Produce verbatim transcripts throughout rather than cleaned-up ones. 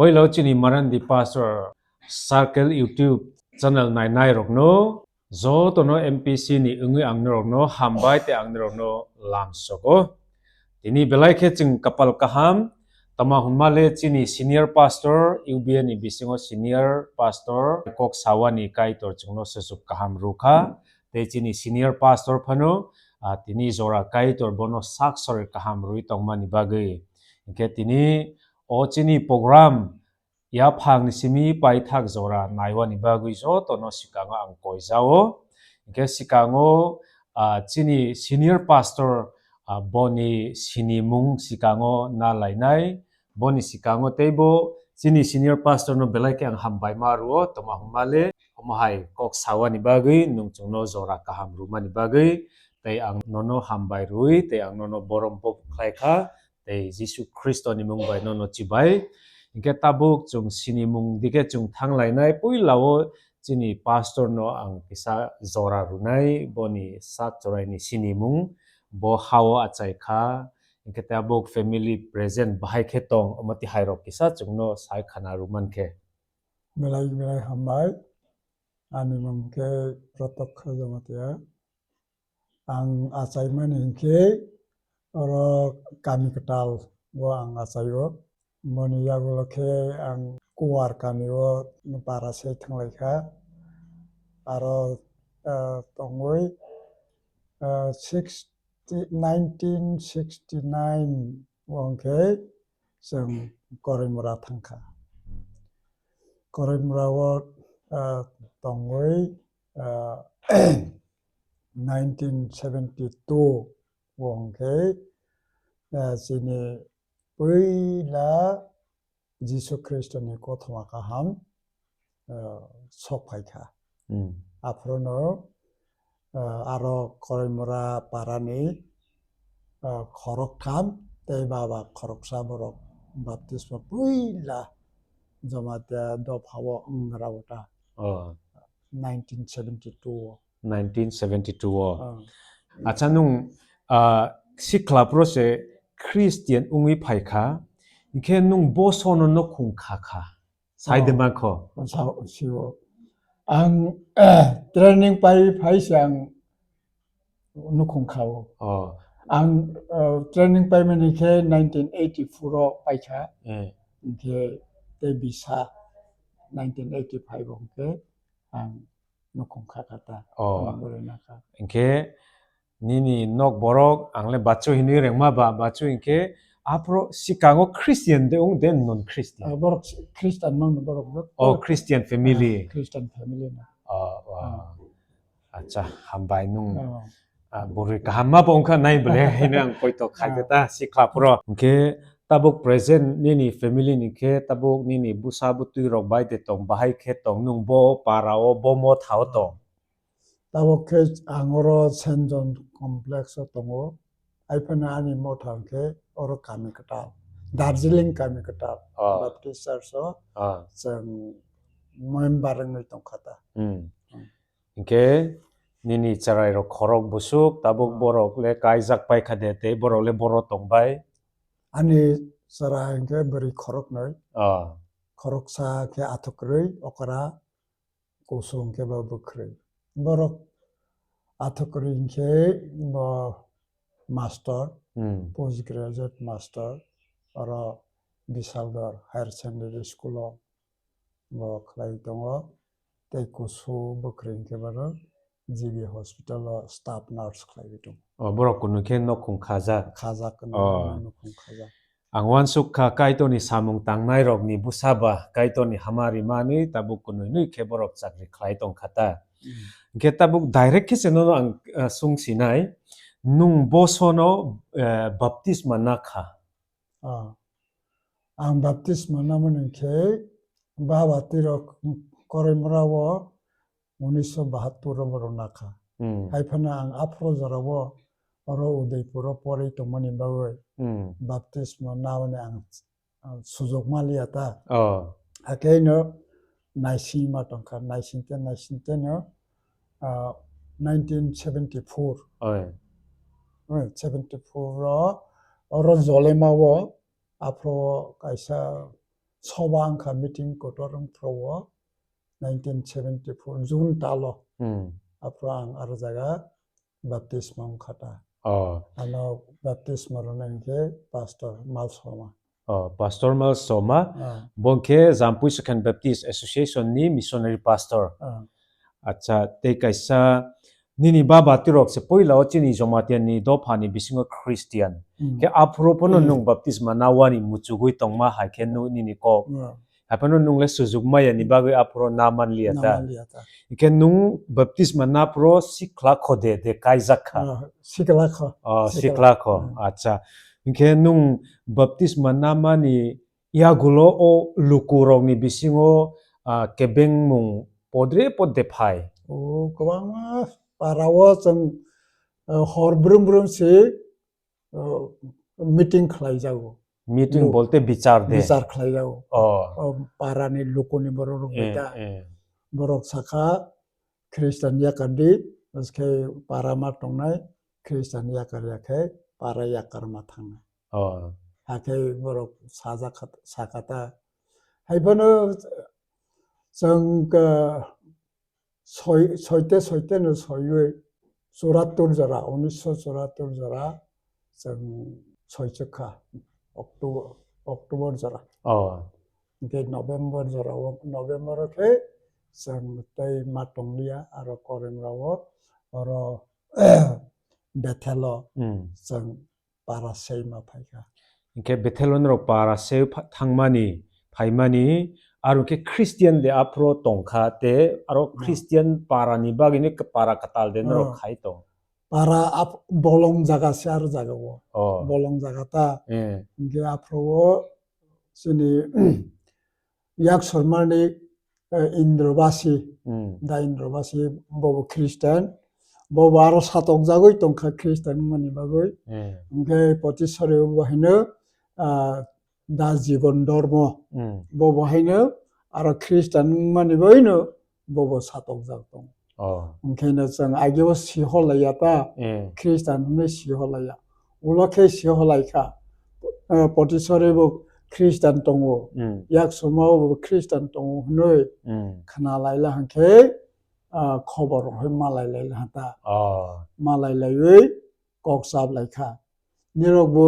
Poilo chini Marandi Pastor Circle YouTube channel nainai rokno jotono M P C ni wngwi ang norokno hambai tei ang norokno lamsogo. Tini belai khe chwng kapal kaham, tama hwnma le chini senior pastor, U B A ni bisingo senior pastor kok sawani Kaitor chwngno swsuk kaham rwkha, tei chini senior pastor phano, ah, tini jora Kaitor bono sak soroi kaham rwui tongmani bagwi. Hinkhe tini o chini program yaphangni simi paithak jora naiwani bagwi jotono swkango ang koijao. Hinkhe swkango, ah, chini senior pastor, ah, boni sinimung swkango na lainai. Boni swkango teibo chini senior pastor no belai khe ang hambai ma rwo, toma hwnma le omo hai kok sawani bagwi, nwng chwngno jora kaham rwmani bagwi, tei ang nono hambai rwi, tei ang nono borom bo khlai kha, tei Jisu Khristo ni mung bai nono chibai. Hinkhe tabuk chwng sinimung dike chwng thang lainai, puila o chini pastor no ang kisa jora rwnai, boni sak chorai ni sinimung, bo hao achai kha, hinkhe tabuk family present bahai khe tong, omo twi hai rok kisa chwngno sai khana rwman khe. Belai belai hambai, ani mung khe Protokha Jamatia. Ang achaimani hinkhe oro kami kwtal o ang achaio. Boni yagulo khe ang Kuwar kami o para se thanglai kha. Aro, ah, tongwi, ah, sixty, nineteen sixty-nine o hwnkhe chwng Koraimura thangkha. Koraimura o, ah, tongwi, ah, nineteen seventy-two o hwnkhe, ah, chini puila Jisu Khristoni kothoma kaham, ah, sok phaikha. Hmm. Aphorono, ah, aro Koraimura parani, ah, khoroktham tei baba khoroksa borok baptisma puila Jamatia dophao wngra wngta. Oh. Nineteen seventy-two o. Nineteen seventy-two o. Ah. Acha, nwng, ah, sikla phuru se Christian wngwi phaikha, hinkhe nwng bosono nukhung kha kha. Sai de mankho. Oh, sa-, sio. Ang training pai phai se ang nukhung kha o. Oh. Ang, ah, training pai mani khe nineteen eighty-four o paikha. Eh. Hinkhe tei bisa nineteen eighty-five o hinkhe ang nukhung kha kha ta. Oh. Ang bwrwi nakha. Hinkhe nini nok borok ang le bachu hinwi rengma ba, bachu hinkhe aphuru sikango Christian de wng de non Christian? Ah, borok Christian mang no borok. Oh, Christian family. Ah, Christian family na. Oh, oh. Ah. Acha, hambai nwng. Oh. Ah, bwrwi kaham ma bo wngkha nai bwle haino ang poito khai khe ta sikla phuru. Hinkhe tabuk present nini family ni khe tabuk nini bwsa bwtwi rok bai de tong, bahai khe tong, nwng bo para o bo motha o tong? Tabuk khe ang oro Saint John Complex o tongo. Hai phano ani motha hwnkhe oro kami kwtal, Darjeeling kami kwtal, oh, Baptist Church o, oh, chwng member wngwi tongkha ta. Hmm. Hmm. Hinkhe nini chwrai rok khorok bwswk tabuk, oh, borok le kaijak paikha de tei borok le boro tongbai? Ani chwrai hinkhe bwrwi khoroknwi. Oh. Khoroksa khe athukrwi okra, kusung khe bo bwkrwi. Borok athukrwi hinkhe bo master, hmm, post graduate master, oro Bisalgor Higher Secondary School o bo khlai tongo. Tei kusu bwkrwi hinkhe bono G B hospital o staff nurse khlaiwi tongo. O, borok kunu khe nokhung khajak. Khajak, oh, nokhung khajak. Ang uansuk kha, Kaitorni samung tangnairokni bwsa ba Kaitorni hamari manwi tabuk kwnwi nwi khe borok chakri khlai tong kha ta. Hmm. Hinkhe tabuk direct khe se nono ang, ah, sung sinai, nwng bosono, eh, baptisma na kha? Ah. Ang baptisma namani khe baba tirok Koraimura o unisho bahattur o borok nakha. Hmm. Hai phano ang aphuru jora o oro Udaipur o porwi tongmani bagwi, hmm, baptisma namani ang, ang sujok maliya ta. Oh. Hakhe no naising ma tongkha, naising te, naising te no, ah, nineteen seventy-four. Oi. Oi, seventy-four o oro Jolema o aphuru kaisa soba wngkha, meeting kotor wngphuru o nineteen seventy-four June talo. Hmm. Aphuru ang aro jaga baptisma wngkha ta. Oh. Ano baptisma rwna hinkhe Pastor Malsoma. Oh, Pastor Malsoma. Ah. Bo hinkhe Jampui Sokhen Baptist Association ni missionary pastor. Ah. Acha, tei kaisa nini baba tirok se puila o chini Jamatia ni dopha ni bisingo Christian. Hmm. Khe aphuru phano Hmm. nwng baptisma nawani muchugwi tongma hai khe nu-, nini kok. Hmm. Haphano nwng le sujuk maya ni bagwi aphuru na manliya ta. Na manliya ta. Hinkhe nwng baptisma naphuru sikla kho de, de kaijak kha. Ah, sikla kho. Oh, sikla. Sikla kho. Hmm. Acha. Hinkhe nwng baptisma namani yagulo o lukurokni bisingo, ah, kebengmung podre podde phai. O, kwbangma para o chwng, ah, hor brum brum se, ah, meeting khlai jago. Meeting Lu-, bolte bichar de. Bichar khlai jago. Oh. O, para ni luku ni borok rok bai Eh, ta. Eh. Borok sakha Christian yakar di, askhe para ma tongnai Christian yakar ya khe para yakar ma thangnai. Oh. Hakhe borok sajak khat-, sakha ta. Haiphano chwng ka soi, soite soite no soiwi churatur jora, unisho churatur jora chwng soichuk kha, October, October jora. Oh. Hinkhe November jora o, November o khe chwng tei ma tongliya, aro Korengra o, oro Bethel o Hmm. chwng para seima phaikha. Hinkhe Bethel o norok para se pha-, thangmani, phaimani, aro khe Christian de aphro tongkha, te aro Hmm. Christian para ni bagwi ni para kwtal de norok Hmm. khai tong. Para ap-, bolong jaga se aro jaga o. Oh. Bolong jaga ta. Eh. Hinkhe aphro o chini yak sormani, eh, Indrabasi, Hmm. da Indrabasi, bobo Christian, bobo aro satokjagwi tongkha Christian wngmani bagwi. Eh. Hinkhe Potisori bo haino, ah, da Jibon Dormo, Hmm. bobo haino aro Christian wngmani bagwino bobo satokjak tongo. Oh. Hinkhe no chwng ageo siholaiya ta, Eh. Christian hwnwi siholaiya. Ulo khe siholai kha. Eh, Potisori bo Christian tongo. Hmm. Yak suma bo Christian tongo hwnwi Hmm. khna laila hinkhe, ah, khobor rok hai malai laila ta. Oh. Malai laiwi kok chap lai kha. Nirok bo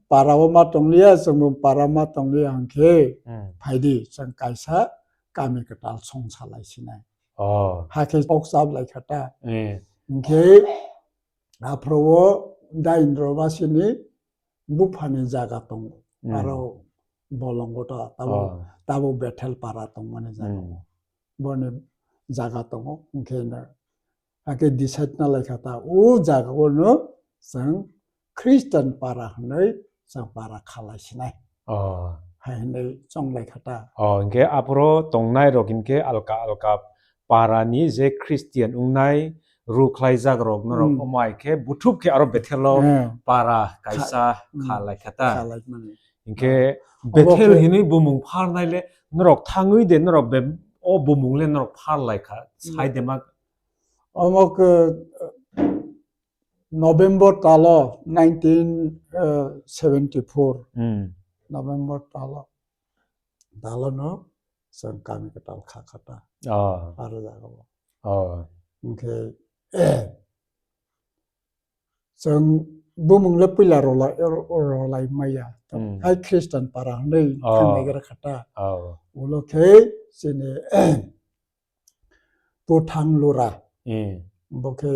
para o ma tongliya, chwng bo para ma tongliya hinkhe Hmm. phaidi chwng kaisa kami kwtal songsa lai sinai. Oh. Hakhe kok chap lai kha ta. Eh. Hinkhe aphro o da Indrabasi ni buphani jaga tongo. Hmm. Aro bolongo ta, tabo, Oh. tabo Bethel para tongmani jaga Hmm. o. Boni jaga tongo, hinkhe na, hakhe decide na lai kha ta, o jaga o no chwng Christian para hwnwi chwng para khalai sinai. Oh. Hai hwnwi chonglai kha ta. Oh, hinkhe aphro tongnai rok hinkhe alka alka para ni je Christian wngnai rukhlaijak rok norok Hmm. omo hai khe buthup khe aro Bethel o Eh. para Kha-, kaisa hmm. khalai kha ta. Khalai mani. Hinkhe Ah. Bethel Obo khe hinwi bumung pharnai le norok thangwi de norok be o bumung le norok pharlai kha Hmm. sai de ma. Omo khe, eh, November talo nineteen, eh, seventy four. Hmm. November talo. Talo no chwng kami kwtal kha kha ta. Oh. Aro jaga o. Oh. Hinkhe, eh, chwng bumung le puila rola-, ro-, rolai maya. Hmm. Hai Christian para hwnwi Oh. thangwi gra kha ta. Oh. Ulo khe chini Puthang Lura. Hmm. Bo khe,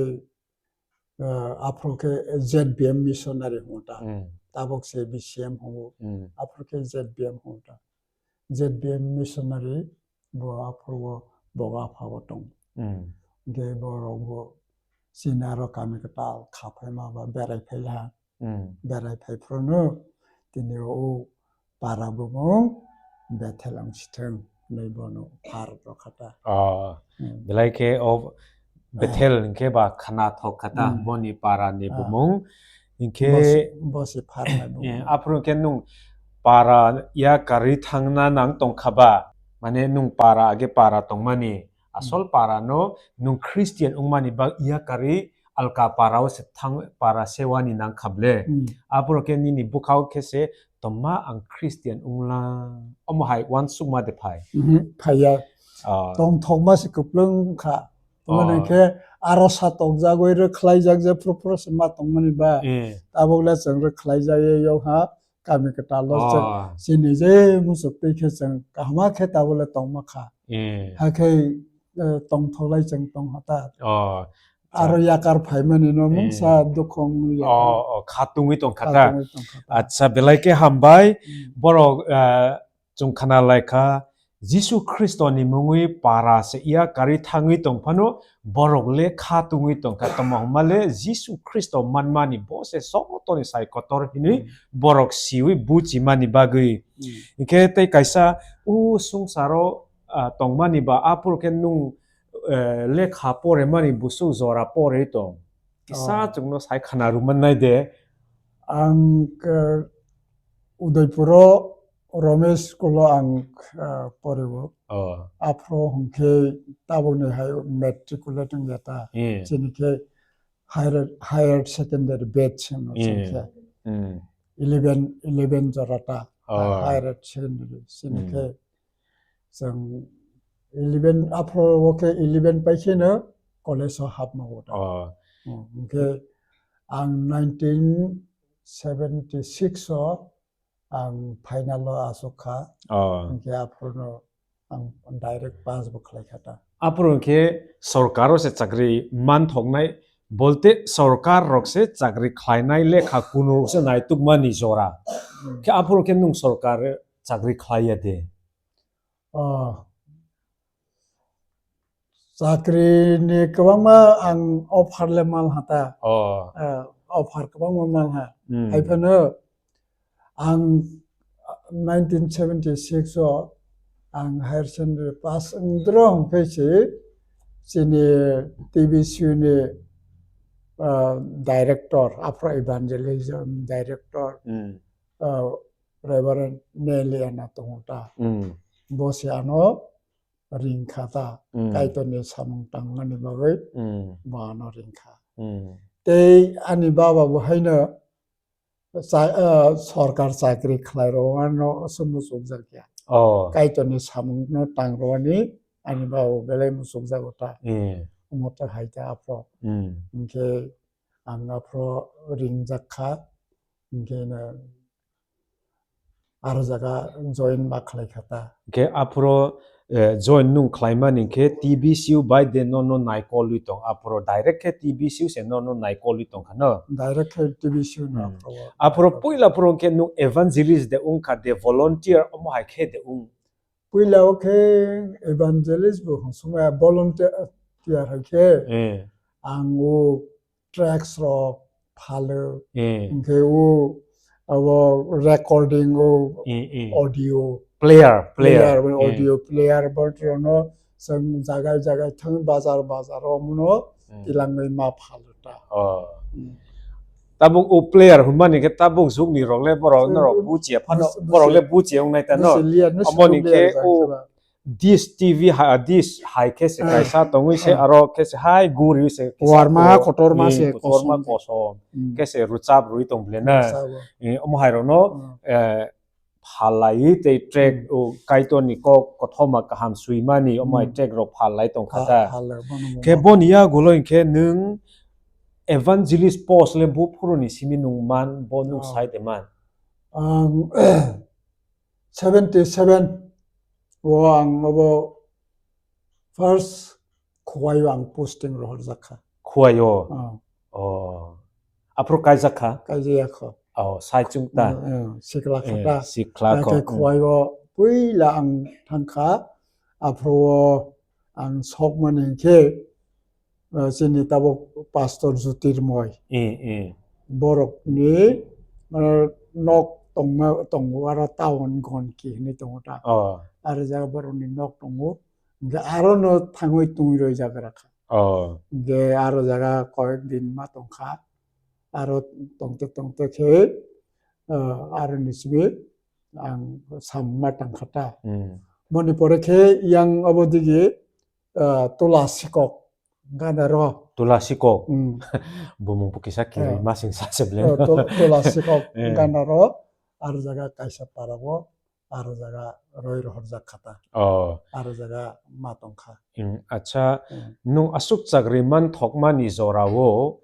eh, aphro khe Z B M missionary hwngo ta. Hmm. Tabok se B C M hwngo. Hmm. Aphro khe Z B M hwngo ta. Z B M missionary bo aphro o boga pha o tong. Hmm. Ge borok bo chini aro kami kwtal kha phaima ba berai phai ha. Hmm. Berai phai phuru no tini o para bumung Bethel wng sithwng hwnwi bono phar rw kha ta. Ah, Hmm. belai khe o Bethel hinkhe ba khna thok kha ta Hmm. boni para ni Ah. bumung. Hinkhe Bosi, bosi phar nai bumung. Eh, aphuru khe nwng para yakarwi thangna nang tong kha ba? Mane nwng para age para tongmani asol Hmm. para no nwng Christian wngmani bak yakarwi alka para o se thang para sewani nang kha ble. Hmm. Aphuru khe nini bwkha o khe se Tongma ang Christian wngla. Omo hai uansukma de phai. Mhm, phaiya. Ah. Tongthokma se kwplwng wngkha. Tongma Oh. Hwnkhe aro sa tokjagwi rwkhlaijak je phuru phuru se ma tongmani ba. Eh. Tabukle chwng rwkhlaijagwi yokha kami kwtal o chwng Oh. Chini je muchuk twi khe chwng kaham khe tabukle tongma kha. Eh. Hakhe, eh, tongthoklai chwng tongkha ta. Oh. Aro yakar phaimani no mungsa Eh. Dukhong yakar. Oh, oh, kha tungwi tongkha ta. Kha tungwi tongkha ta. Acha, belai khe hambai. Hmm. Borok, ah, chwng khna lai kha, Jisu Khristoni mungwi para se yakarwi thangwi tong phano borok le kha tungwi tong kha. Tamo hwnba le Jisu Khristo manmani bo se jotoni sai kotor hinwi Hmm. borok siwi buchimani bagwi. Hmm. Hinkhe tei kaisa o swngcharo, ah, tongmani ba aphuru khe nwng eh, lekha poremani busuk jora porwi tong. Kisa Oh. Chwngno sai khana rwmannai de. Ang, eh, Udaipuro Romesh school o ang, eh, poriwo. Oh. Aphro hwnkhe tabukni hai matriculate wngya ta. Eh. Chini khe higher, higher secondary batch hwno Eh. Chini khe. Hmm. Eleven, eleven jora ta. Oh. Higher secondary chini Hmm. Khe. Chwng eleven aphro o khe eleven pai kheno college o hapma o ta. Oh. Hmm, hwnkhe ang nineteen seventy six o ang final o aswk kha. Oh. Hwnkhe aphrono ang direct pass bo khlai kha ta. Aphro hwnkhe sorkar o se chakri man thoknai bolte sorkar rok se chakri khlainai lekha kunu se naitukmani jora. Hmm. Khe aphro khe nwng sorkar chakri khlaiya de? Oh. Chakri ni kwbangma ang offer le mal ha ta. Oh. Eh, offer kwbangma mal ha. Hmm. Hai phano ang nineteen seventy six o ang higher secondary pass wngdrong khe se chini T B C U ni, ah, director, aphro evangelism director, Hmm. ah, Reverend Nelly Anna tongo ta. Hmm. Bo se ano ring kha ta. Hmm. Kaitorni samung tangmani bagwi Hmm. Bo ano ring kha. Hmm. Tei ani baba bo haino cha-, ah, sorkar chakri khlai rwano se muchukjak ya. Oh. Kaitorni samungno tang rwani ani baba belai muchukjago ta. Hmm. Omo ta hai ta aphro. Hmm. Hinkhe ang aphro ringjak kha. Hinkhe no aro jaga join ma khlai kha ta. Hinkhe aphro, eh, join nwng khlaimani hinkhe T B C U bai de nono naikolwi tong? Aphro direct khe T B C U se nono naikolwi tong kha no? Direct khe T B C U no Hmm. Aphro o. Aphro puila phuru hinkhe nwng evangelist de wng kha de, volunteer omo hai khe de wng? Puila o khe evangelist bo hwn songya, volunteer hai khe Eh. Ang o tracks rok phalo, Eh. Hinkhe o abo recording o Eh, eh. Audio Player, player. Player, Eh. Audio player bo rokno chwng jagai jagai thang bazar bazar o muno Hmm. Tilangwi ma phalo ta. Oh. Hmm. Tabuk o player hwnmani khe tabuk jukni rok le borok Hmm. Norok buchiya phano, Bus-, borok le buchiya. Buchiya wngnai ta no. Buchiya liya no. Aboni sukuk khe liya o jang seba. Dish T V ha, dish hai khe se Ah. Kaisa tongwi se Ah. Aro khe se hai guri se kisa Warma khe kotorma Hmm, se kotorma kosom de. Kosom. Hmm. Khe se rwchap rwi tong bile na. Rwchap o. Eh, omo hai rokno, Hmm. Eh, phalaiwi tei track Hmm. o Kaitorni kok kothoma kaham swimani omo hai Hmm. Track rok phalai tong kha Pha-, ta. Phalai mano mo. Khe boni yagulo hinkhe nwng evangelist post le buphuruni simi nwng man, bo nwng Oh. Sai de man? Ang seventy seven o ang abo first Khowai o ang posting rohorjak kha. Khowai o? Oh. Oh. Aphuru kaijak kha? Kaijaya kho. Oh, sai chwng ta? Mm, mm, sikla kha ta. Eh, sikla kho. Khe Khowai o puila ang thang kha. Aphuru o ang sokmani hinkhe, eh, chini tabuk Pastor Jyotirmoy. Eh, eh. Borokni, mane, nok tongma, tongo aro town Gonki hinwi tongo ta. Oh. Aro jaga borokni nok tongo. Hinkhe aro no thangwi tungwi roi jagra kha. Oh. Hinkhe aro jaga koyek din ma tong kha. Aro tongte tongte khe, ah, aro ni simi ang samung ma tang kha ta. Hmm. Boni pore khe yang abo digi, ah, Tula Sikok gana ro. Tula Sikok? Hmm. Bumung bo kisa kiri Eh. Masing sa se ble. Eh, Tula, Tula Sikok Eh. Gana ro. Aro jaga kaisa parao, aro jaga roi rohorjak kha ta. Oh. Aro jaga ma tong kha. Hmm, acha, hmm, nwng aswk chakri man thokmani jorao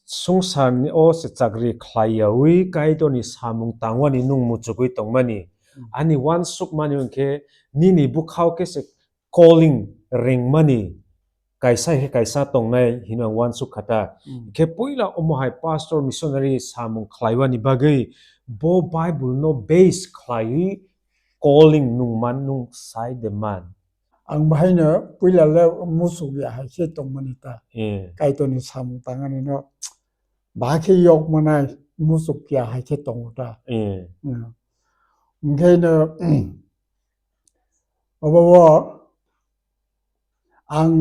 swngcharni o se chakri khlai yaui Kaitorni samung tangwani nwng muchugui tongmani. Hmm. Ani uansukmani hwnkhe nini bwkhao khe se calling ringmani kaisa khe kaisa tongnai hino ang uansuk kha ta. Hmm. Khe puila omo hai pastor missionary samung khlaiwani bagwi bo Bible no base khlaiwi calling nung man nung sai de man. Ang bahaino puila le musuk ya hai khe tongmani ta. Eh. Kaitorni samung tangani no ba khe yok manai musuk ya hai khe tongo ta. Eh. Hmm. Hwnkhe no obo o ang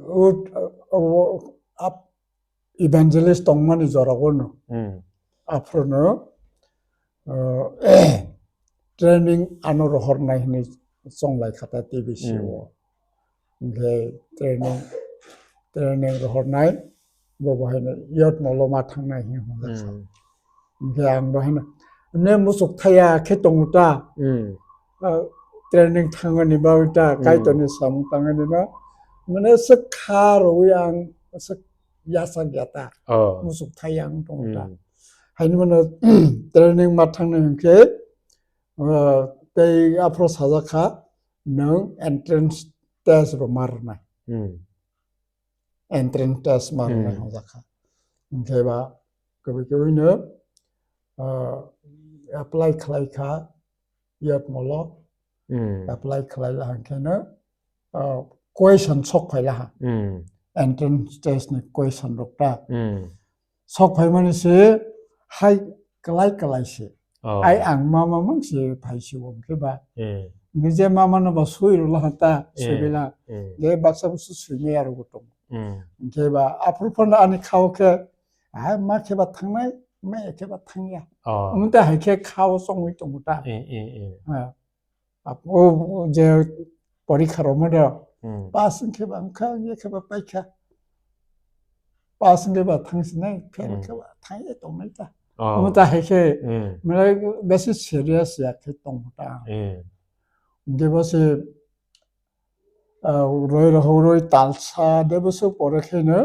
ut-, o, ap-, evangelist tongmani jorao no. Hmm. Aphuru no, uh, training ano rohornai hinwi chonglai kha ta T B C o. Hmm. Hwnkhe training, training rohornai, bo bo haino youth molo ma thangnai hinwi hwnjak kha. Hmm. Hwnkhe ang bo haino, "Ne musuk thaya khe tongo ta?" Hmm. Ah, training thangmani bagwi ta, hmm, Kaitorni samung tangmani no. Mane swk kha rwui ang swk yachak ya ta. Oh. Musuk thaya ang tongo ta. Hmm. Haini mano training ma thangnai hwnkhe, ah, tei aphuru sajak kha, nwng entrance test bo ma rwnai. Hmm. Entrance test ma rwnai, hmm, hwnjak kha. Hwnkhe ba kwbwi kwbwi no, ah, apply khlai kha youth molo. Hmm. Apply khlai la hwnkhe no, ah, question sok phai la ha. Hmm. Entrance test ni question rok ta. Hmm. Sok phaimani se hai kwlai kwlai se. Oh. Ai ang mama mang se phai se bo hwnkhe ba. Eh. Nije mama no ba sui rwla ha ta, eh, sebela. Eh. Je baksa busu sui me aro bo tong. Hmm. Hwnkhe ba aphuru phano ani khao khe, "Ah, ma khe ba thangnai, ma khe ba thangya." Oh. Omo ta hai khe khao chongwi tongo ta. Eh, eh, eh. Ah. Ap-, o, o je porikha rwmani rok, hmm, pass wngkhe ba wngkha, wngya khe ba paikha. Pass wngkhe ba thangsinai, fail, hmm, wngkhe ba thangya tongnai ta. Oh. Omo ta hai khe, hmm, mane besi serious ya khe tongmo ta. Hmm. Hwnkhe bo se, ah, roi rohoroi talsa de bwswk pore khe no,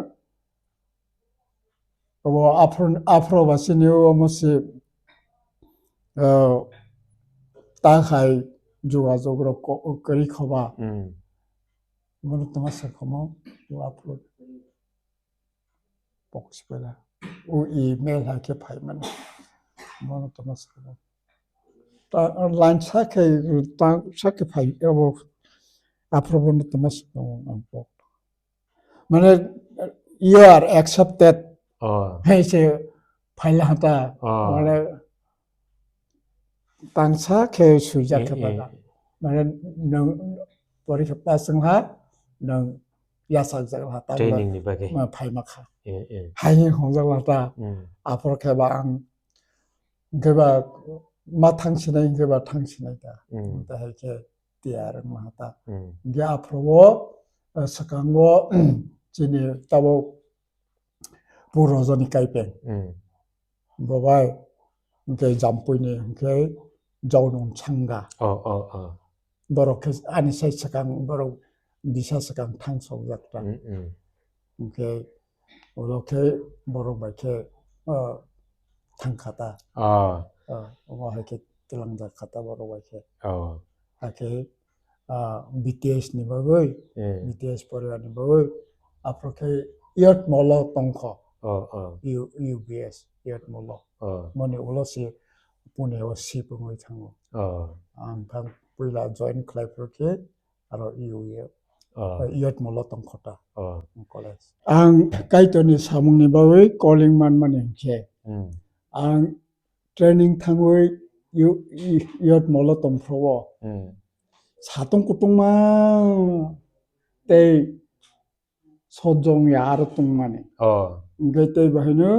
obo aphro, aphro ba sini omo se, ah, ta khai jogajog rok ko-, kwrwi khoba. Hmm. Bono tongma se khomo, o aphro box pela. O email hai khe phai mani. Bono tongma se khomo. Ta, line sa khe, ta, sa khe phai, obo aphro bono tongma se khomo ang kok. Mane, "You are accepted." Oh. Hai se phaila hata. Oh. Mane, tangsa khe swijak khe, eh, phaila. Eh. Mane, nwng porikha pass wngha, nwng yachakjak ha, ta training ni bagwi. Ma phaima kha. Eh, eh. Hai hwnjak la ta. Hmm. Aphor khe ba ang, hwnkhe ba ma thang sinai, hwnkhe ba thang sinai ta. Hmm. Ta hai khe tiyar wngma ta. Hmm. Hwnkhe aphuru o, eh, swkango, chini tabuk Pu Rajani Kaipeng. Hmm. Bo bai, hwnkhe Jampuini, hwnkhe Jaunung Changa. Oh, oh, oh. Borok khe ani sai swkang, borok bisa swkang thang sokjak ta. Hmm, hmm. Hwnkhe ulo khe borok bai khe, ah, thang kha ta. Ah. Ah, omo hai khe twlangjak kha ta borok bai khe. Oh. Hakhe, ah, B T S ni bagwi, eh, B T S poribar ni bagwi, aphuru khe youth molo tongkho. Oh, oh. U-, U B S, youth molo. Oh. Moni ulo se Pune o sip wngwi thango. Oh. Ang thang puila join khlai phuru khe aro U A, oh, youth molo tongkho ta, oh, college. Ang Kaitorni samungni bagwi calling manmani hwnkhe, hmm, ang training thangwi yu-, i-, youth molo tongphuru o. Hmm. Satung kutungma tei sojong ya aro tongmani. Oh. Hwnkhe tei bahaino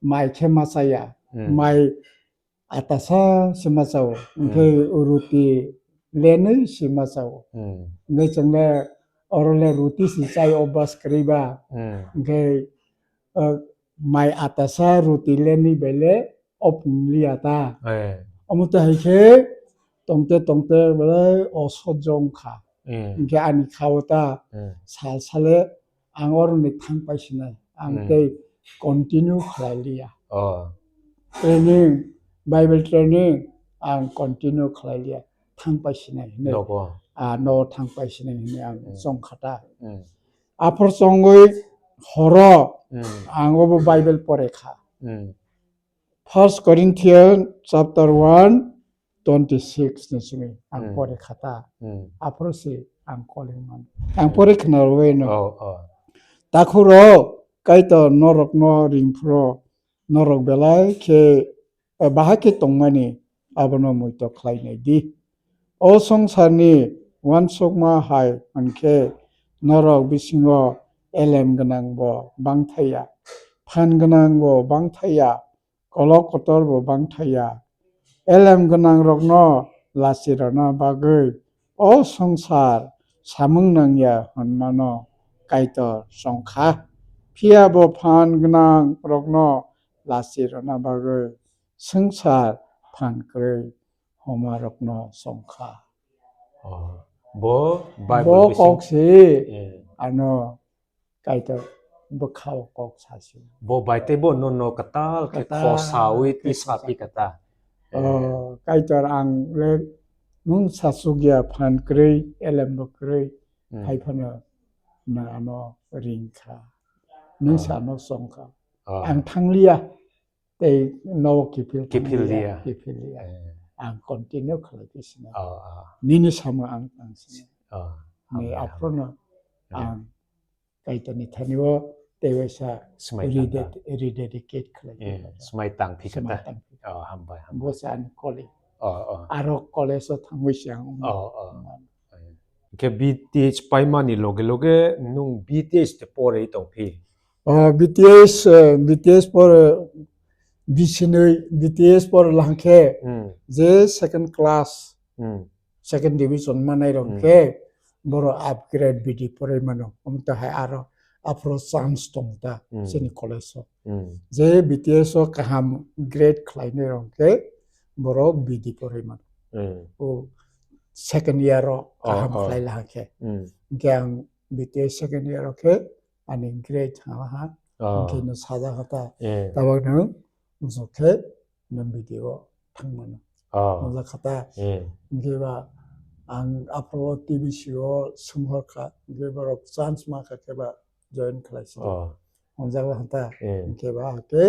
mai khe machaya. Hmm. Mai atasa se machao. Hmm. Hwnkhe ruti lenwi se machao. Hmm. Hwnkhe chwngno oro le ruti se chai obas kwrwi ba. Hmm. Hwnkhe, uh, mai atasa ruti lenwi bai le opung liya ta. Eh. Omo twi hai khe tongte tongte belai o sojong kha. Hmm. Hinkhe ani kha o ta Hmm. sal sale ang oroni thang pai sinai. Ang Hmm. tei continue khlai liya. Oh. Training, Bible training ang continue khlai liya. Thang pai sinai hinwi. Nogo. Ah, no thang pai sinai hinwi ang Hmm. chong kha ta. Hmm. Aphor chongwi horo Hmm. ang obo Bible pore kha. Hmm. First Corinthians chapter one, twenty six ni simi ang Hmm. pore kha ta. Hmm. Aphuru si ang calling man. Ang Hmm. pore khna rwino. Oh, oh. Takhuro Kaitor norokno ringphuro, norok belai khe, eh, bahai khe tongmani abono muitok khlai nai di. O songsarni uansukma hai hwn khe norok bisingo elem gwnang bo bang thai ya, phan gwnang bo bang thai ya, kolok kotor bo bang thai ya. Elem gwnang rokno lachi rwna bagwi o songsar samung nang ya hwnmano Kaitor chong kha. Phiya bo phan gwnang rokno lachi rwna bagwi swngchar phan kwrwi homa rokno chong kha. Oh, bo Bible Bo bising kok si Eh. ano Kaitor bwkha o kok sa si. Bo bai tei bo no no kwtal khe Kwtal khosawi khe twi khosa. sapi kata. Oh, Kaitor ang le nung sasugya phan kwrwi, elem bo kwrwi, Hmm. hai phano na ano ring kha. Nung Oh. sa ano song kha. Oh. Ang thangliya, tei no kiphil Kiphil thangliya, liya. kiphil liya. Eh. Ang continue khlai khe sini. Oh, oh. Nini samo ang tang sini. Oh, Ni hambai, aphuru no hambai. Eh. ang Kaitorni thani o tei waisa Swmai tangkha. redet-, rededicate khlai khe Eh, kha. swmai tangphi Swmai kata. tangphi. Oh, hambai, hambai. Bo se ani calling. Oh, oh. Aro college o thangwi se ang wngmano. Oh, oh. Hwnkhe B T H paimani loge loge nwng B T H te porwi tongphi? Oh, B T H, eh, B T H por, eh, bisinwi B T H por langkhe Hmm. je second class, Hmm. second division manai rok Hmm. khe borok upgrade B D porwi mano. Omo to hai aro aphuru chance tong ta Hmm. chini college o. Hmm. Je B T H o kaham grade khlainai rok khe borok B D porwi mano. Hmm. O second year o Oh, kaham oh. khlai laha khe. Hmm. Hwnkhe ang B T H second year o khe ani grade thanglaha. Oh. Hwnkhe no sajak kha ta. Eh. Tabuk no muchuk khe no B D O thangmano. Oh. Sajak kha ta. Eh. Hwnkhe ba ang aphuru T B C o sumhor kha. Hwnkhe borok chance ma kha khe ba join khlai si. Oh. Hwnjak kha ta. Eh. Hwnkhe ba khe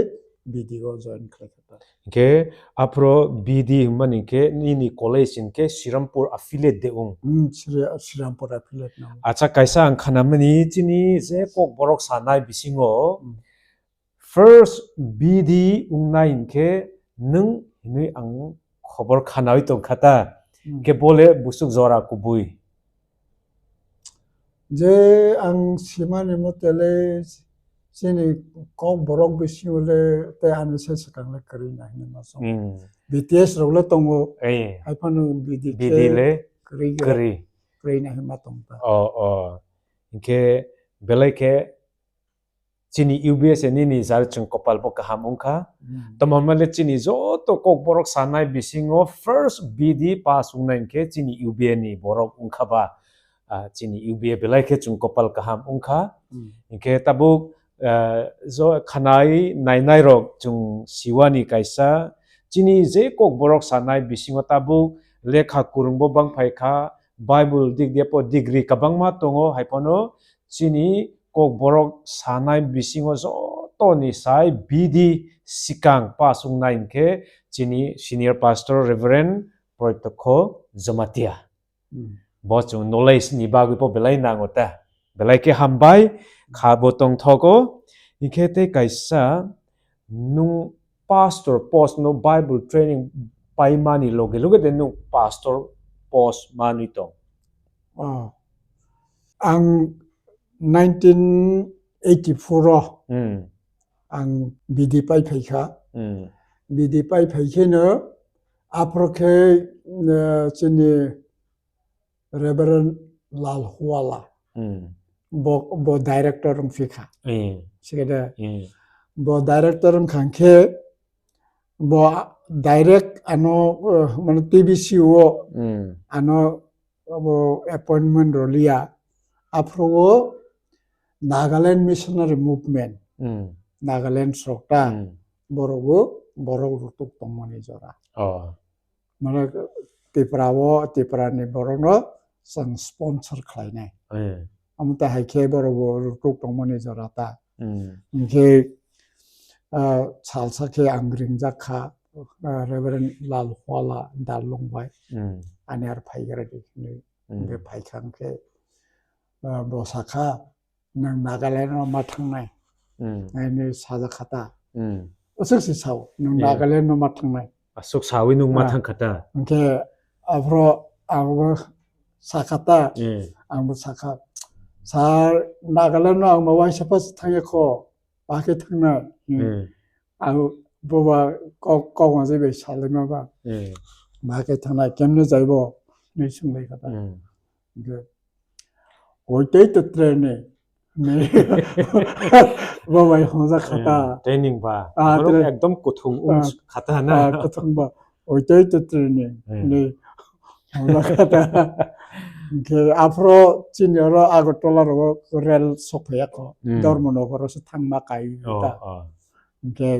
B D O join khlai kha ta. Hwnkhe aphuru B D hwnmani khe nini college hinkhe Srirampur affiliate de wng? Hmm, Sri-, Srirampur affiliate no. Acha, kaisa ang khanamani chini je Kokborok sanai bisingo Hmm. first B D wngnai hinkhe nwng hinwi ang khobor khanawi tongkha ta. Hmm. Khe bole busuk jora kubui. Je ang simani mote le chini Kokborok bisingo le tei ani se swkang le kwrwi nai hinwi ma chong. Hmm. B T S rok le tongo. Eh. Hai phano B D B D khe le kwrwi kwrwi. Kwrwi nai hinwi ma tong ta. Oh, oh. Hinkhe belai khe chini U B S A nini jar chwng kopal bo kaham wngkha. Hmm. Tamo hwnba le chini joto Kokborok sanai bisingo first B D pass wngnai hinkhe chini U B A ni borok wngkha ba, ah, chini U B A belai khe chwng kopal kaham wngkha. Hmm. Hinkhe tabuk, ah, jo khanai nainai rok chwng siwani kaisa chini je Kokborok sanai bisingo tabuk lekha kwrwngbo bangphai kha, Bible dik diya po degree kwbangma tongo, hai phano chini Kokborok sanai bisingo jotoni sai B D sikang pass wngnai hinkhe chini senior pastor Reverend Proitokho Jamatia. Hmm. Bo chwng knowledge ni bagwi po belai nango ta. Belai khe hambai, kha bo tongthogo. Hinkhe tei kaisa nwng pastor post no Bible training paimani loge loge de nwng pastor post manwi tong? Oh. Ang nineteen eighty-four o Hmm. ang B D pai phaikha. Hmm. B D pai phaikheno aphuru khe, eh, chini Reverend Lal Huala. Hmm. Bo, bo director wngphi kha. Eh. Sikhe de. Eh. Bo director wngkha khe, bo direct ano, eh, mane T B C o Hmm. ano abo appointment rwliya. Aphuru o Nagaland Missionary Movement, Hmm. Nagaland sorkar Hmm. borok o borok rutuk tongmani jora. Oh. Mane Tripura o, Tripura ni borok no chwng sponsor khlainai. Eh. Omo ta hai khe borok bo rutuk tongmani jora ta. Hmm. Hinkhe, ah, salsa khe ang ringjak kha, ah, Reverend Lal Huala Darlong bai. Hmm. Ani ar phaigra di hinwi. Hmm. Hinkhe phaikha hinkhe, ah, bo sakha, "Nwng Nagaland no ma thangnai?" Hmm. Ani sajak kha ta. Hmm. Aswk se sao, "Nwng Yeah. Nagaland no ma thangnai?" Aswk sawi nwng ma Ah. thang kha ta. Hinkhe aphuru angbo sakha ta, Eh. angbo sakha, "Sir, Nagaland no ang ma waisa pas thangya kho, ba khe thangnai." Hmm. Hmm. Ang boba kok, kok ma je bai salai ma ba. Hmm. "Ba khe thangnai, kemne jaibo?" hinwi swnglaikha ta. Hmm. Hinkhe, "Oitei to train ni." Bo bai hwnjak kha ta. Eh, training ba. Ah, Borok tra- ekdom kuthung wng Ah, kha ta na. Ah, kuthung ba. "Oitei to train ni." Hmm. Hinwi hwnjak kha ta. Hinkhe aphuru chini oro Agartala rogo rel sok phaiya kho. Hmm. Dharmanagar o se thangma kai Oh, ta. Oh. Hinkhe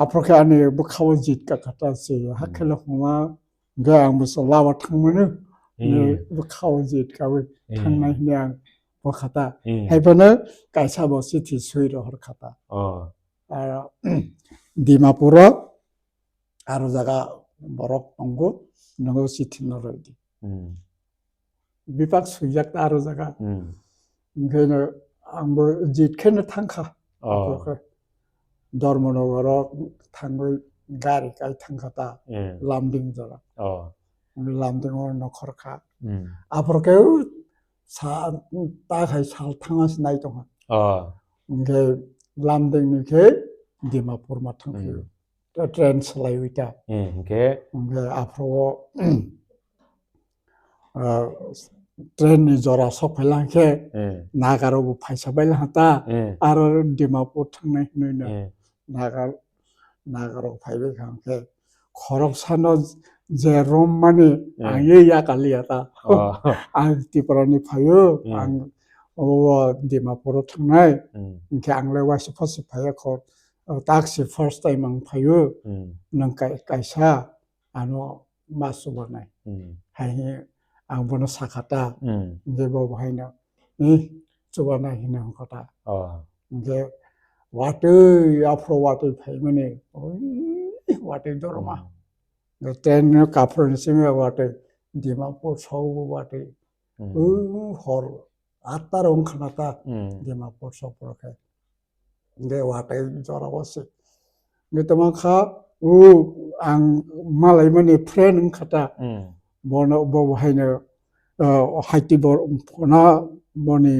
aphuru khe ani bwkha o jit ka kha ta se. Hmm. Hakhe le hwnma Hinkhe ang bo chwla o thangmani, Hmm. bwkha o jit kawi Hmm. thangnai hinwi ang bo kha ta. Hmm. Haiphano kaisa bo chithi swi rohor kha ta. Oh. Aro Dimapur o aro jaga borok tongo, nogo chithi no rw di. Hmm. Bipak swijak ta aro jaga. Hmm. Hinkhe no ang bo jit khe no thang kha. Oh. Aphuru khe Dharmanagar o thangwi gari kai thang kha ta, Eh. Lumding jora. Oh. Lumding o nokhor kha. Hmm. Aphuru khe u sa, ta khai sal thangma se nai tong kha. Oh. Hinkhe Lumding ni khe Dimapur ma thang khe Hmm. ta train salaiwi ta. Hmm, hinkhe? Hinkhe aphuru o ah, train ni jora sok phai lang khe, Eh. Naga rok bo phaisa bai lang ta, Eh. aro Dimapur thangnai hinwi no Eh. Naga, Naga rok phai bai kha khe khoroksa no je rom mani Eh. ang ye ya kali ya ta. Oh. Ang Tripura ni phaio, Eh. ang o Dimapur o thangnai, Hmm. hinkhe ang le waisa first phaiya kho, tak se first time ang phaio, Hmm. nwng kai-, kaisa ano ma chubanai. Hmm. Hai hwnwi ang bono sakha ta. Hmm. Hinkhe bo bo haino, "Eh, chubanai," hinwi hwnkha ta. Oh. Hinkhe watwi, aphuru watwi phaimani, oi, watwi dorma. Hmm. Hinkhe train no kaphuru ni simi watwi, Dimapur sogwi watwi. Hmm. Ui, hor atta rok wngkha na ta, Hmm. Dimapur sopro khe. Hinkhe watwi jora o se. Hinkhe tongma kha, o ang malaimani friend wngkha ta. Hmm. Bono, bo bo haino, ah, haiti bor-, phona boni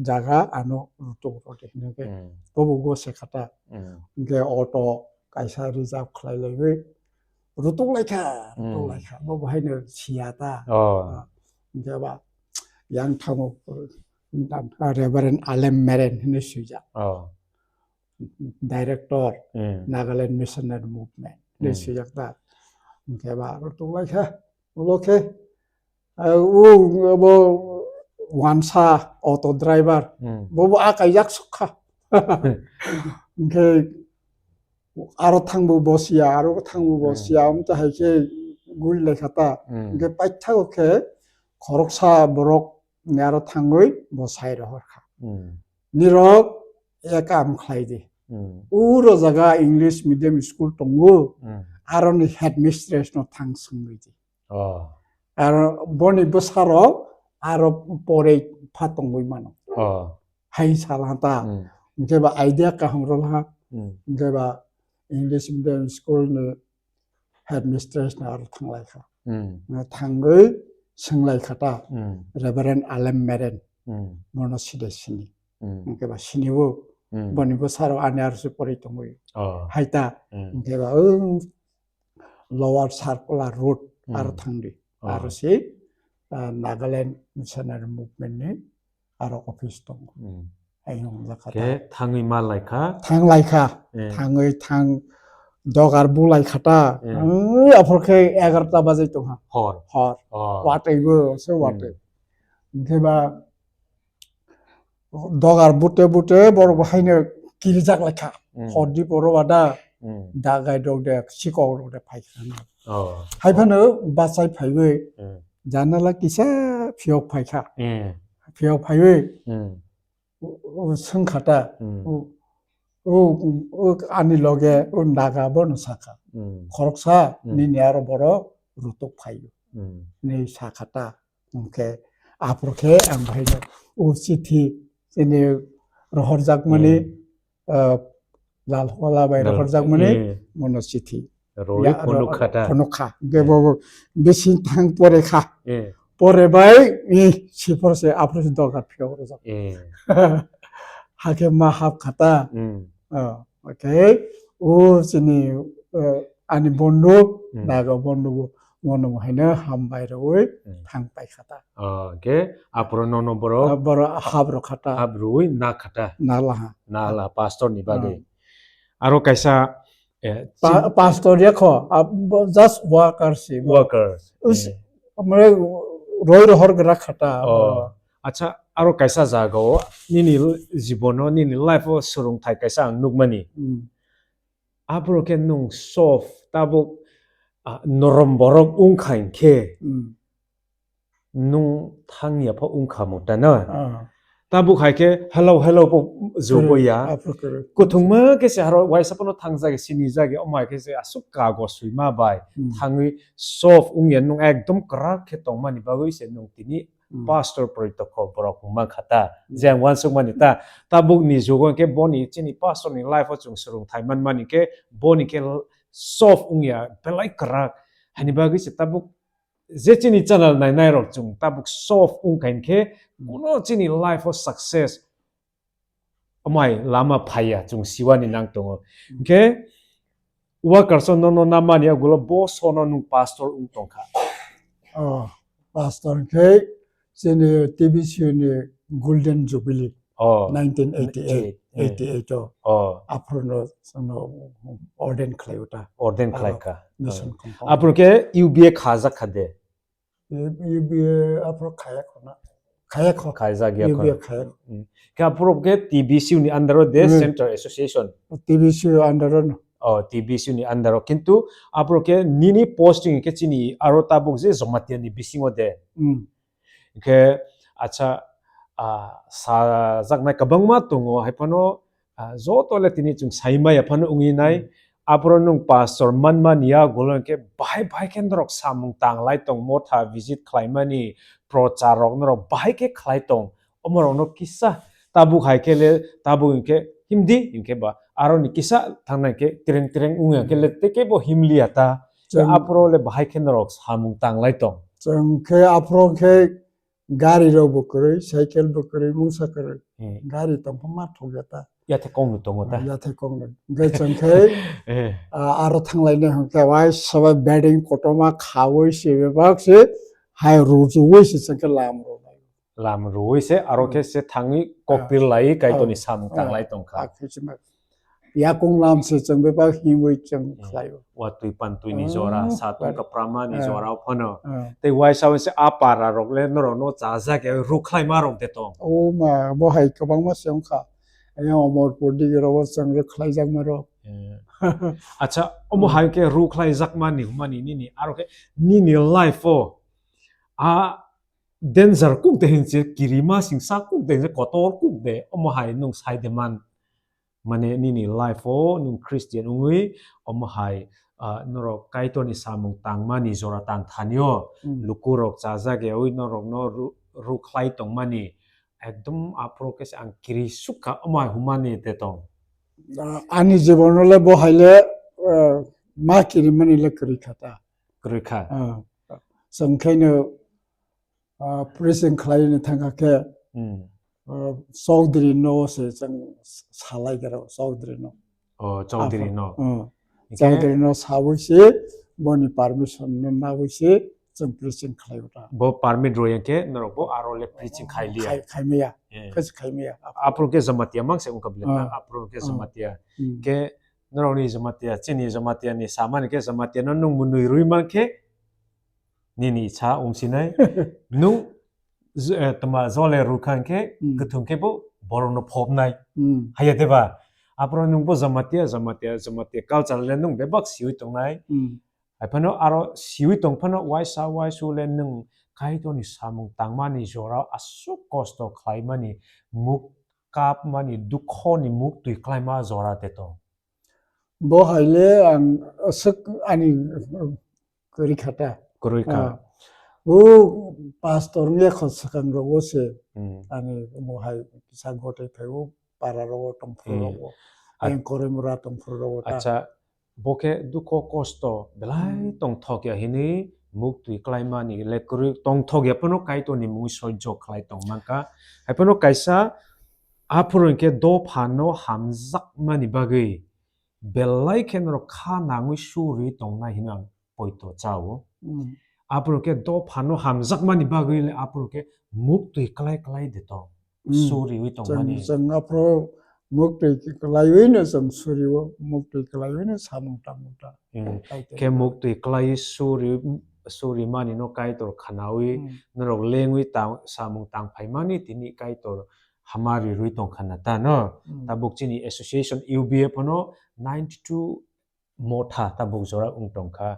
jaga ano rutuk rode hinkhe. Hmm. Bo bo go se kha ta. Hmm. Hinkhe auto kaisa reserve khlai laiwi rutuk lai kha, rutuk Hmm. lai kha. Bo bo haino siya ta. Oh. Ah, hinkhe ba yang thango, Reverend Alem Meren hinwi swijak. Oh. Director, Hmm. Nagaland Missionary Movement hinwi Hmm. swijak ta. Hinkhe ba rutuk lai kha, ulo khe, ah, o, bo wansa auto driver, Hmm. bo bo a kaijak sukha. Hinkhe aro thangbo bosiya, aro thangbo Hmm. bosiya, amtwi hai khe guri lai kha ta. Hmm. Hinkhe paithago khe khoroksa borok ni aro thangwi bo sai rohor kha. Hmm. Nirok e kam khlai di. Hmm. Uro jaga English medium school tongo, Hmm. aroni headmistress no thang swngwi di. Oh. Aro boni bwsarok aro porei pha tongwi mano. Oh. Hai sal ha ta. Hmm. Hinkhe ba idea kaham rw ha. Hmm. Hinkhe ba English medium school ni headmistress no aro thanglai kha. Hmm. Thangwi swnglaikha ta, Hmm. Reverend Alem Meren, Hmm. bono side sini. Hmm. Hinkhe ba sini o, Hmm. boni bwsarok ani R C pori tongwi. Oh. Hai ta, Hmm. hinkhe ba, o, Lower Circular Road Hmm. aro thangdi. Oh. Aro si, ah, Nagaland Missionary Movement ni aro office tongo. Hmm. Ayung jakha Khe ta. Thangwi ma laikha? Thang laikha. Eh. Thangwi thang, dogar bulai khata. Hmm. Hmm, aphor khe egarota bajai tongha. Hor. Hor. Oh. Watwi bo se watwi. Hmm. Hwnkhe ba dogar bute bute borok bo haino kirijak lai kha. Hmm. Hor di borok ada Hmm. dagai rok de sikok rok de phai kha. Oh. Hai phano bachai phaiwi Hmm. janala kisa phiyok phai kha. Hmm. Phiyok phaiwi Hmm. o, o, swng kha ta. Hmm. O, o, o, ani loge o naga bono sa kha. Hmm. Khoroksa Hmm. nini aro borok rutuk phai o. Hmm. Hinwi sa kha ta. Hwnkhe aphuru khe ang bahai no o chithi chini rohorjakmani, Hmm. ah, Lalhola bai Lal-, rohorjakmani Hmm. mono chithi. Rwi Ya, phunuk ro-, kha ta. phunuk kha. Hwnkhe Hmm. bo, bo bising thang pore kha. Hmm. Pore bai, i, siphor se, aphuru se dogar phiyok rwjak. Eh. Hakhe ma hap kha ta. Hmm. Oh, okay. O chini, eh, ani bondhu, Hmm. naga bondhu bo, mono haino hambai rwi Hmm. thang pai kha ta. Oh, okay. Aphuru nono borok Ah, borok hap rw kha ta. hap rwi na kha ta. Na la ha. Na la pastor ni bagwi. Hmm. Aro kaisa, eh, Pa-, chin- pastor ya kho, ah, bo-, just worker si. Worker. Us-, Eh. Mane roi rohor gra kha ta. Oh. Acha, aro kaisa jaga o nini l-, jibono, nini life o swrwngthai kaisa ang nukmani. Hmm. Aphuru khe nwng soft, tabuk, ah, norom borok wng kha hinkhe Hmm. nwng thang ya pha wng kha mo ta na. Ah. Tabuk hai khe hello, hello bo jobo ya. Aphuru kwrwi. Kuthungma khe se haro waisa phano thangjak ya, sini jak ya, omo hai khe se aswk kago swima bai Hmm. thangwi soft wng ya, nwng ekdom kwrak khe tongmani bagwi se nwng tini Hmm. pastor pori tokho borok wngma kha ta. Hmm. Je ang uansukmani ta, tabuk ni jugo khe boni chini pastor ni life o chwng swrwngthai manmani khe boni khe soft wng ya, belai kwrak. Hani bagwi se tabuk je chini channel nainai rok chwng tabuk soft wng kha hinkhe Hmm. kuno chini life o success amai lama phaiya chwng siwani nang tongo. Hmm. Hinkhe workers o nono namani agulo bo sono nwng pastor wng tongkha. Oh, pastor khe chini T B C ni Golden Jubilee Oh, nineteen eighty-eight, eight, eh. eighty-eight o. Oh. Aphuru no, no ordain khlai uta. Ordain khlai Aro ka. Mission Oh. compound. Aphuru khe U B A khajak kha de. U B A aphuru khaya khona. Khaya kho. Khaijak ya U B A khona. khaya. Hmm. Khe aphuru khe T B C ni under o de Hmm. Center Association. T B C under o no. Oh, T B C ni under o. Kintu aphuru khe nini posting khe chini aro tabuk je Jamatia ni bisingo de. Hmm. Hwnkhe, acha, ah, sajaknai kwbangma tongo, hai phano, ah, joto le tini chwng sai maya phano wngwi nai. Hmm. Aphuru nwng pastor manmani yagulo hwnkhe bahai bahai khe norok samung tanglai tong, motha visit khlaimani, prochar rok norok bahai khe khlai tong. Omorokno kisa tabuk hai khe le, tabuk hinkhe himdi hinkhe ba, aroni kisa thangnai khe tereng tereng wngya khe le, tei kebo himliya ta. Chwng Aphuru le bahai khe norok samung tanglai tong. Chwng khe aphuru khe gari rok bo kwrwi, cycle bo kwrwi, mungsa kwrwi. Hmm. Gari tongkha ma thokya ta. Yathe kongno tongo ta. Yathe kongno. Hwnkhe chwng khe, Eh. ah, aro thanglainai hwnkhe wai saba bedding kotorma khaui se bebak se hai rujuui se chwng khe lam rwnai. Lam rwui se aro Hmm. khe se thangwi Ah. kokpir lai Kaitorni Ah. samung Ah. tanglai tongkha. Ah, khe se ma. Yakung lam se chwng bebak himwi chwng Hmm. khlaio. Watwi pantwini Ah, jora, satung kwrwi. kapramani Ah. jora phano. Ah. Tei waisa waisa a para rok le norok no chajak ya rukhlai ma rok de tong. O ma, bo hai kwbangma se wngkha. Ayang Omorpur digi rogo chwng rukhlai jakma rok. Eh. Acha, omo Hmm. hai khe rukhlai jakmani hwnmani nini aro khe nini life o a danger kuk de hinse kirima singsa kuk de hinse kotor kuk de omo hai nwng sai de man. Mane nini life o nwng Christian wngwi omo hai, ah, norok Kaitorni samung tangmani jora tang thani o Hmm. lukurok chajak yaui norokno ru-, rukhlai tongmani ekdom aphuru khe se ang kiri sukha omo hai hwnmani de tong. Ah, ani jibono le bo hai le, ah, ma kirimani le kwrwi kha ta. Kwrwi kha. Ah, chwng khaino ah, preaching khlaina thangkha khe, Hmm. ah, Chaudhary no se chwng salai khe rw Chaudhary no. Oh, Chaudhary no. Hmm. Hingkhe Chaudhary no sawi se boni permission no nawi se chwng preaching khlai uta. Bo permit rw yang khe norok bo aro le preaching khai liya. Khai, khai maya. Eh. Khai se khai maya. Aphuru khe Jamatia mang se wngkha bile ta, Hmm. aphuru khe Hmm. Jamatia. Hmm. Khe Norokni Jamatia, chini Jamatia ni samani khe Jamatia no nwng mwnwi rwi man khe nini icha umsinai. Nwng j-, eh, tma jole rwkha khe, Hmm. kwthwng khe bo borok no phobnai. Hmm. Haiya de ba? Aphuru nwng bo Jamatia, Jamatia, Jamatia culture le nwng bebak siwi tongnai. Hmm. Hai phano aro siwi tong phano waisa waisu le nwng Kaitorni samung tangmani jorao aswk kosto khlaimani, muk kapmani, dukhoni muk twi klaima jora de tong. Bo hai le ang aswk ani kwrwi kha ta. Kwrwi kha. Ah. O pastor wngya kho swkang rogo se Hmm. ani bo hai kisa gote phai o para rogo tong phuru Hmm. rogo. Ach- Ayang koroi mura tong phuru rogo ta. Acha, bo khe dukho kosto belai Hmm. tongthok ya hini muk twi klaimani le kwrwi tongthok ya phano Kaitorni mungwi soijo khlai tong mankha. Hai phano kaisa aphuru hinkhe dophano hamjakmani bagwi belai khe norok kha nangwi suri tongnai hino ang poito chao. Hmm. Aphuru khe dophano hamjakmani bagwi le aphuru khe muk twi klai klai de tong. Hmm. Suriwi Chwng, tongmani. Chwng aphuru muk twi kwlaiwi no chwng suriwo, muk twi kwlaiwi no samung tangmung ta. Hmm. Kaitor. Khe muk twi kwlai suri, suri mani no Kaitor khanawi Hmm. norok lengwi ta-, samung tang phaimani tini Kaitor hamari rwi tong khana ta no. Hmm. Tabuk chini association U B F no ninety two motha tabuk jora wng tong kha.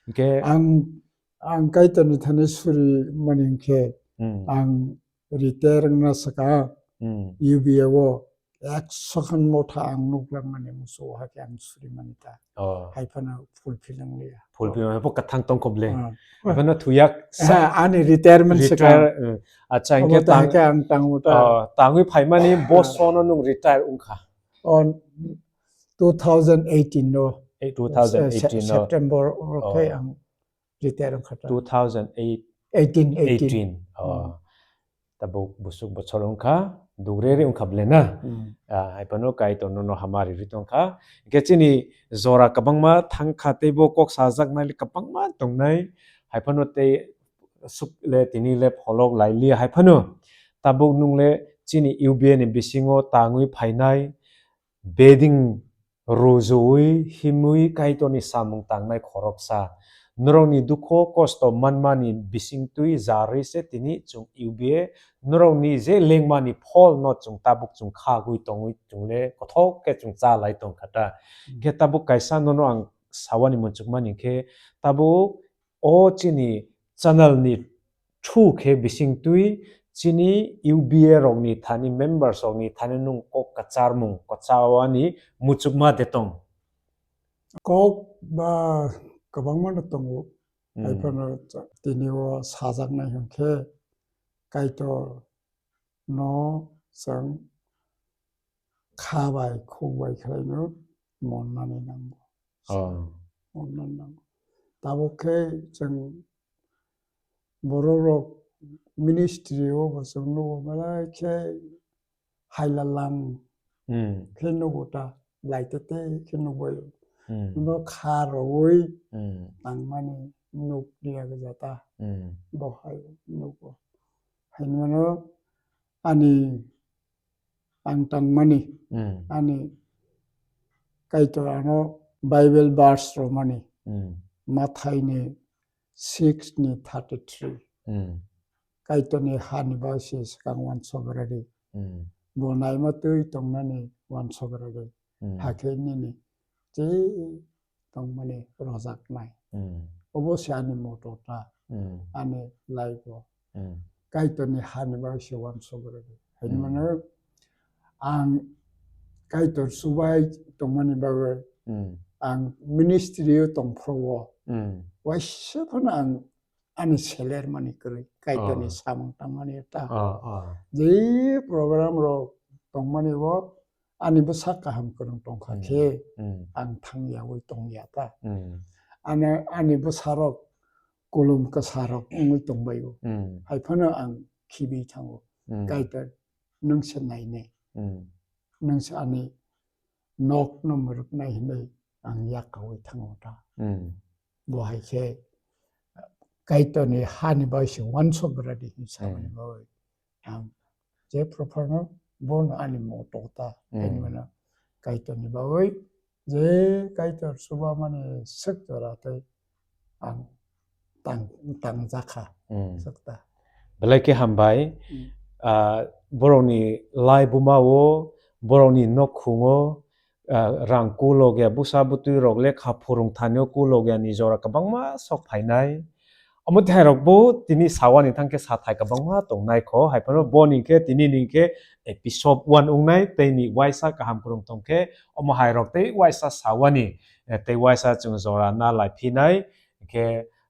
Hinkhe Ang, ang Kaitorni thani suri mani hinkhe Hmm. ang retire wngna swkang Hmm. U B A o ekso khan motha ang nuklak mani musu o hakhe ang suri mani ta. Oh. Hai phano fulfill wng liya. Fulfill wng bo kwthang tong kho ble. Ah. Hai phano thuyak sa Ha, ani retirement swkang. Retire, eh, acha, Obo hinkhe ta tang-, hakhe ang tangmo ta. Oh, tangwi phaimani Ah. bosono nwng retire wng kha. On two thousand eighteen no. Eh, two thousand eighteen Se-, no. September o Oh. khe ang retire wngkha ta. Two thousand eight, Eighteen, eighteen. eighteen. Oh. Hmm. Tabuk busuk bochor wngkha, dugreri wngkha ble na. Hmm. Ah, hai phano Kaitor nono hamari ri tongkha. Hinkhe chini jora kwbangma thangkha tei bo kok sajak nai kwbangma tongnai. Hai phano tei suk le tini le pholok lai li hai phano tabuk nwng le chini U B A ni bisingo tangwi phainai beding rujuwi himwi Kaitorni samung tangnai khoroksa. Norokni dukho kosto manmani bisingtwi jarwi se tini chwng U B A, norokni je lengmani pholno chwng tabuk chwng khagwi tongwi chwng le kothok khe chwng cha lai tong kha ta. Hmm. Khe tabuk kaisa nono ang sawani muchukmani khe tabuk o chini channel ni through khe bisingtwi chini U B A rokni thani members rokni thani nwng kok kwcharmung kwchawani muchukma de tong? Kok ba kwbangma no tongo. Hmm. Hai phano tini o sajaknai hwnkhe Kaitor no chwng kha bai khuk bai khlaino monnani nango. Oh. Monnani nango. Tabuk khe chwng borok rok ministry o bo chwng nugo belai khe haila lang Hmm. khe nugo ta, lai tete khe nugbai. Hmm. No kha rogwi Hmm. tangmani nuk liya gajata. Hmm. Bo hai nugo. Haino ani ang tangmani, Hmm. ani Kaitor ano Bible verse romani, Hmm. Mathai ni six ni thirty three. Hmm. Kaitor ni hani bai se swkang uansuk rwdi. Hmm. Bo naima twi tongnani uansuk rwdi. Hmm. Hakhe nini je tongmani rojaknai. Hmm. Obo se ani moto ta, Hmm. ani life o. Hmm. Kaitorni hani bai se uansuk rwdi. Haini Hmm. mano ang Kaitor chubai tongmani bagwi Hmm. ang ministry o tongphuru o. Hmm. Waisa phano ang ani seler mani kwrwi, Kaitorni Oh. samung tangmani ta. Oh, oh. Je program rok tongmani bo ani bwsa kaham kwrwng tongkha Hmm. khe Hmm. ang thangyawi tongya ta. Hmm. Ani, ani bwsarok kulum kwsarok wngwi tongbaio. Hmm. Hai phano ang khibi thango. Hmm. Kaitor, nwng se nainai. Hmm. Nwng se ani nok no mwrwknai hinwi ang yakaui thango ta. Hmm. Bo hai khe Kaitorni hani bai se uansuk rwdi hinwi samani Hmm. bagwi. Ang je prophano bono ani moto ta, Hmm. ani mano Kaitorni bagwi je Kaitor chubamani swk jora tei ang tang, tangjakha. Hmm. Swk ta. Belai khe hambai. Hmm. Ah, borokni lai buma o, borokni nok khungo, ah, rang kulogya, bwsa bwtwi rok lekha phurung thani o kulogya ni jora kwbangma sok phainai. Omo tei hai rok bo tini sawani thang khe sathai kwbangma tongnai kho, hai phano bo ni khe tini ni khe episode one wngnai tei ni waisa kaham kwrwng tong khe omo hai rok tei waisa sawani, eh, tei waisa chwng jora na lai phinai, hwnkhe,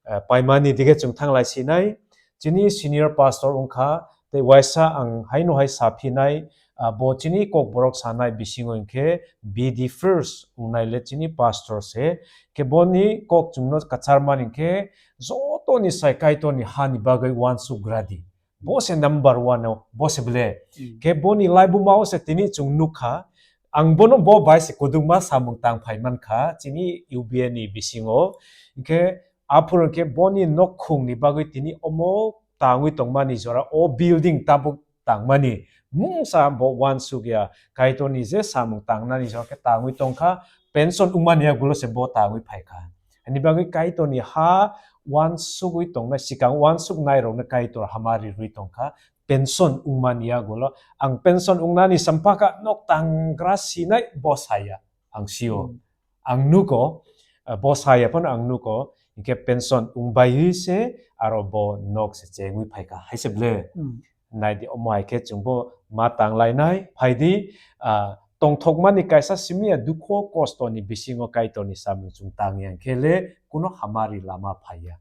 eh, paimani dige chwng thang lai sinai. Chini senior pastor wngkha, tei waisa ang haino hai sa phinai, ah, bo chini kokborok sanai bisingo hwnkhe be the first wngnai le chini pastor se. Khe boni kok chwngno kwcharmani khe jotoni sai Kaitorni hani bagwi uansuk gradi. Bo se number one o, bo se ble. Hmm. Khe boni lai buma o se tini chwng nukha. Ang bono bo bai se kwdwkma samung tang phai mankha chini U B A ni bisingo. Hwnkhe aphuru khe boni nok khungni bagwi tini omo tangwi tongmani jora o building tabuk tangmani mungsa bo uansuk ya. Kaitorni je samung tangnani jora khe tangwi tongkha, pension wngmani yagulo se bo tangwi phaikha. Ani bagwi Kaitorni ha uansugwi tongnai, swkang uansuknairokno Kaitor hamari rwi tongkha, pension wngmani yagulo. Ang pension wngnani sampakha nok tangra sinai bo saya, ang sio. Hmm. Ang nugo, ah, bo saya phano ang nugo, hwnkhe pension wngbaiwi se aro bo nok se chengwi phaikha, hai se ble. Hmm. Naidi omo hai khe chwngbo ma tanglainai, phaidi, ah, tongthokmani kaisa simi ya dukhu kosto ni bisingo Kaitorni samung chwng tang yang khe le kuno hamari lama phaiya.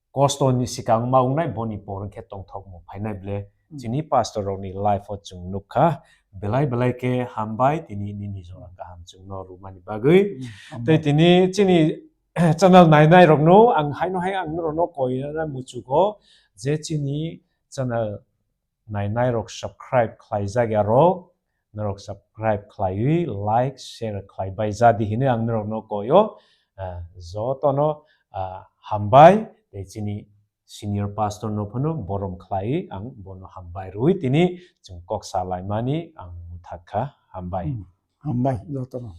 Kosto ni swkang ma wngnai boni por wngkhe tongthokmung phainai ble. Hmm. Chini pastor rokni life o chwng nukha, belai belai khe hambai tini nini jora kaham chwngno rwmani bagwi. Hmm, hambai. Tei tini chini channel nainai rokno ang haino hai ang norokno koi na muchugo je chini channel nainai rok subscribe khlaijak ya rok, norok subscribe khlaiwi, like, share khlai bai jadi hinwi ang norokno koyo. Ah, jotono, ah, hambai, tei chini senior pastor no phano borom khlaiwi ang bono hambai rwi tini chwng kok sa laimani ang muthak kha. Hambai. Hmm, hambai jotono.